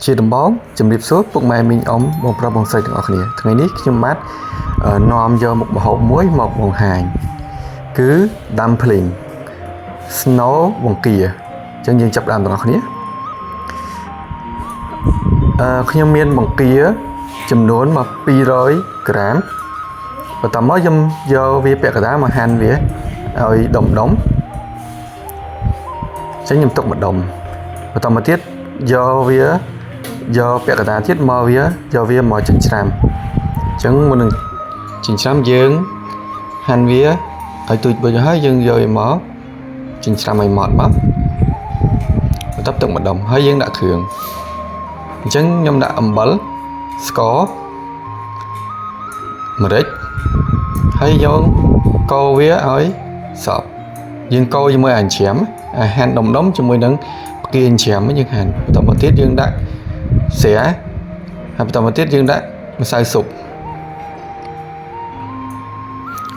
ជាដំបងជំរាបសួរពុកម៉ែមីងអ៊ំបងប្រុសបងស្រីទាំងអស់គ្នាថ្ងៃនេះខ្ញុំបាទនាំយកមុខម្ហូបមួយមកបង្ហាញគឺ dumpling snow បង្គាអញ្ចឹងយើងចាប់ផ្ដើមទាំងអស់គ្នាខ្ញុំមានបង្គាចំនួនមក200ក្រាមបន្តមកខ្ញុំយកវាពាក់កណ្ដាលមកហាន់វាឲ្យដុំដុំអញ្ចឹងខ្ញុំទុកម្ដុំបន្តមកទៀតយកវាយកពាក់កណ្ដាលទៀតមកវាយកវាមកចិញ្ច្រាំអញ្ចឹងមុននឹងចិញ្ច្រាំយើងហាន់វាឲ្យទូចបុចហើយយើងយកវាមកចិញ្ច្រាំឲ្យម៉ត់មកបន្ទាប់ទុកម្ដុំហើយយើងដាក់គ្រឿងអញ្ចឹងខ្ញុំដាក់អំបិលស្ករម្រេចហើយយើងកូរវាឲ្យសព្វយើងកូរជាមួយអាចិញ្ច្រាំអាហាន់ដុំៗជាមួយនឹងផ្គាចិញ្ច្រាំយើងហាន់បន្តមកទៀតយើងដាក់ស្រាហើយបន្តមកទៀតយើងដាក់ម្សៅស៊ុប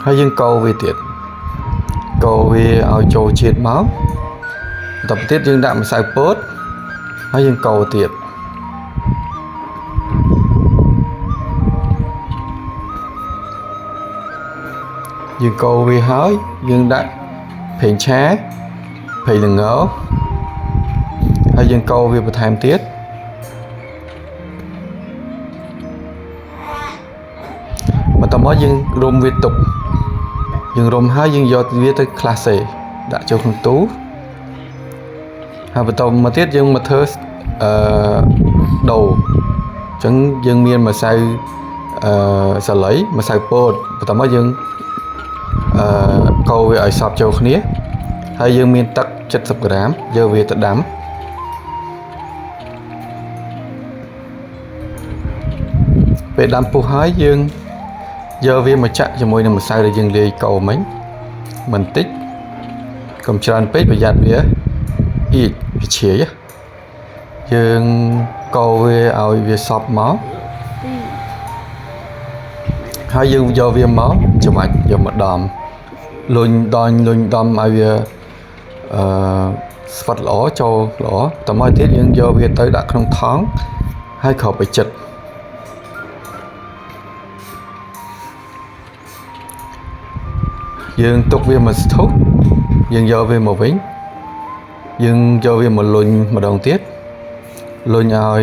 ហើយយើងកូរវាទៀតកូរវាឲ្យចូលជាតិមកបន្តមកទៀតយើងដាក់ម្សៅពោតហើយយើងកូរទៀតយើងកូរវាហើយយើងដាក់ប្រេងឆាប្រេងល្ងហើយយើងកូរវាបន្ថែមទៀតបន្តមកយើងរុំវាទុកយើងរុំហើយយើងយកវាទៅក្លាសេដាក់ចូលក្នុងទូហើយបន្តមកទៀតយើងមកធ្វើដូរអញ្ចឹងយើងមានម្សៅសាលីម្សៅពោតបន្តមកយើងកូរវាឲ្យសព្វចូលគ្នាហើយយើងមានទឹក70ក្រាមយកវាទៅដាំពេលដាំពុះហើយយើងយកវាមកចាក់ជាមួយនឹងម្សៅដែលយើងលាយកូរមិញបន្តិចកុំច្រើនពេកប្រយ័ត្នវាអៀចវាជ្រាយយើងកូរវាឲ្យវាសព្វមកហើយយើងយកវាមកច្បាច់យកមកដំលុញដញលុញដំឲ្យវាស្វិតល្អចូលល្អតមកទៀតយើងយកវាទៅដាក់ក្នុងថង់ហើយគ្របឲ្យជិតយើងទុកវាមួយស្ទុះយើងយកវាមកវិញយើងយកវាមកលុញម្ដងទៀតលុញឲ្យ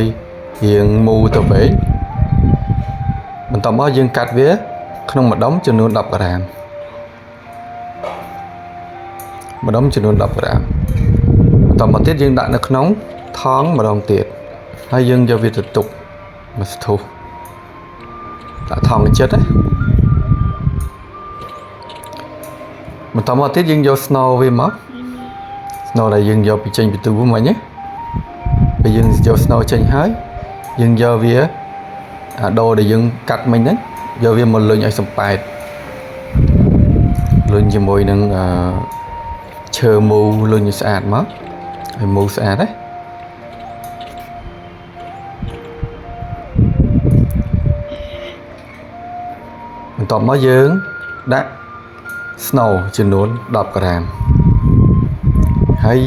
រៀងមូទៅវិញបន្តមកយើងកាត់វាក្នុងម្ដុំចំនួន10ក្រាមម្ដុំចំនួន10ក្រាមបន្តមកទៀតយើងដាក់នៅក្នុងថង់ម្ដងទៀតហើយយើងយកវាទៅទុកមួយស្ទុះដាក់ថង់ឲ្យជិតណាបន្តមកទៀតយើងយកស្នូវាមកស្នូដែលយើងយកពីចេញពីទូមិញណាពេលយើងយកស្នូចេញហើយយើងយកវាអាដូដែលយើងកាត់មិញហ្នឹងយកវាមកលុញឲ្យសំប៉ែតលុញជាមួយនឹងឈើមូលុញឲ្យស្អាតមកឲ្យមូស្អាតណាបន្ទាប់មកយើងដាក់ស្នូចំនួន10ក្រាមហើយ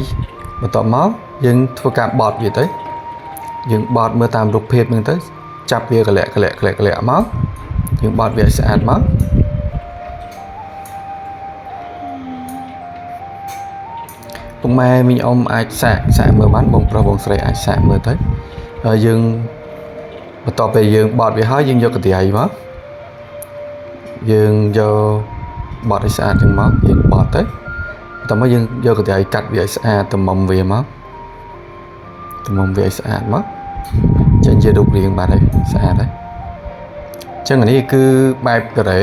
បន្ទាប់មកយើងធ្វើការបត់វាទៅយើងបត់មើលតាមរូបភាពហ្នឹងទៅចាប់វាកលាក់កលាក់កលាក់កលាក់មកយើងបត់វាឲ្យស្អាតមកពុកម៉ែមីងអ៊ំអាចសាកមើលបានបងប្រុសបងស្រីអាចសាកមើលទៅហើយយើងបន្ទាប់ពីយើងបត់វាហើយយើងយកកន្ត្រៃមកយើងយកបត់ឲ្យស្អាតចឹងមកយើងបត់ទៅបន្ទាប់មកយើងយកកន្ត្រៃកាត់វាឲ្យស្អាតទំមុំវាមកទំមុំវាឲ្យស្អាតមកចេញជារូបរាងបាត់ហើយស្អាតហើយចឹងអានេះគឺបែបកូរ៉េ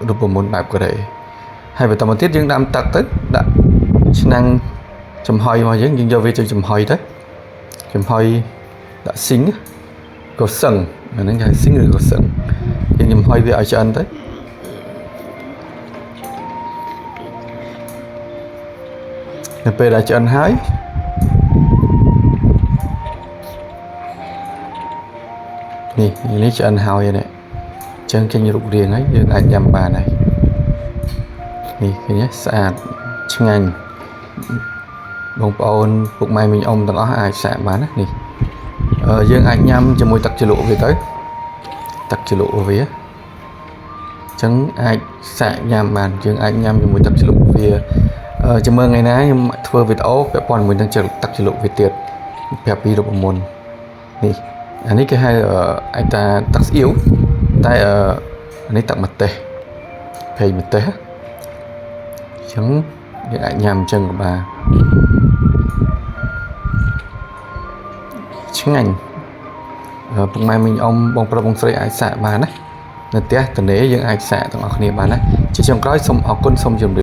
រូបមន្តបែបកូរ៉េហើយបន្តមកទៀតយើងដាំទឹកទៅដាក់ឆ្នាំងចំហុយមកយើងយកវាទៅចំហុយទៅចំហុយដាក់ស៊ីងក៏សឹងអាហ្នឹងគេហៅស៊ីងឬក៏សឹងយើងចំហុយវាឲ្យឆ្អិនទៅនៅពេលដែលឆ្អិនហើយនេះឆ្អិនហើយនេះអញ្ចឹងចេញរូបរាងហើយយើងអាចញ៉ាំបានហើយនេះឃើញទេស្អាតឆ្ងាញ់បងប្អូនពុកម៉ែមីងអ៊ំទាំងអស់អាចសាកបានណានេះ យើងអាចញ៉ាំជាមួយទឹកជ្រលក់វាទៅទឹកជ្រលក់វាអញ្ចឹងអាចសាកញ៉ាំបានយើងអាចញ៉ាំជាមួយទឹកជ្រលក់វាចាំមើលថ្ងៃណាខ្ញុំធ្វើវីដេអូពាក់ព័ន្ធជាមួយនឹងទឹកជ្រលក់វាទៀតប្រាប់ពីរូបមន្តនេះអានេះគេហៅអាចថាទឹកស្អៀវតែអានេះទឹកម្ទេសប្រេងម្ទេសអញ្ចឹងយើងអាចញ៉ាំអញ្ចឹងក៏បានឆ្ងាញ់ពុកម៉ែមីងអ៊ំបងប្រុសបងស្រីអាចសាកបានណានៅផ្ទះតនេយើងអាចសាកទាំងអស់គ្នាបានណាជាចុងក្រោយសូមអរគុណសូមជម្រាប។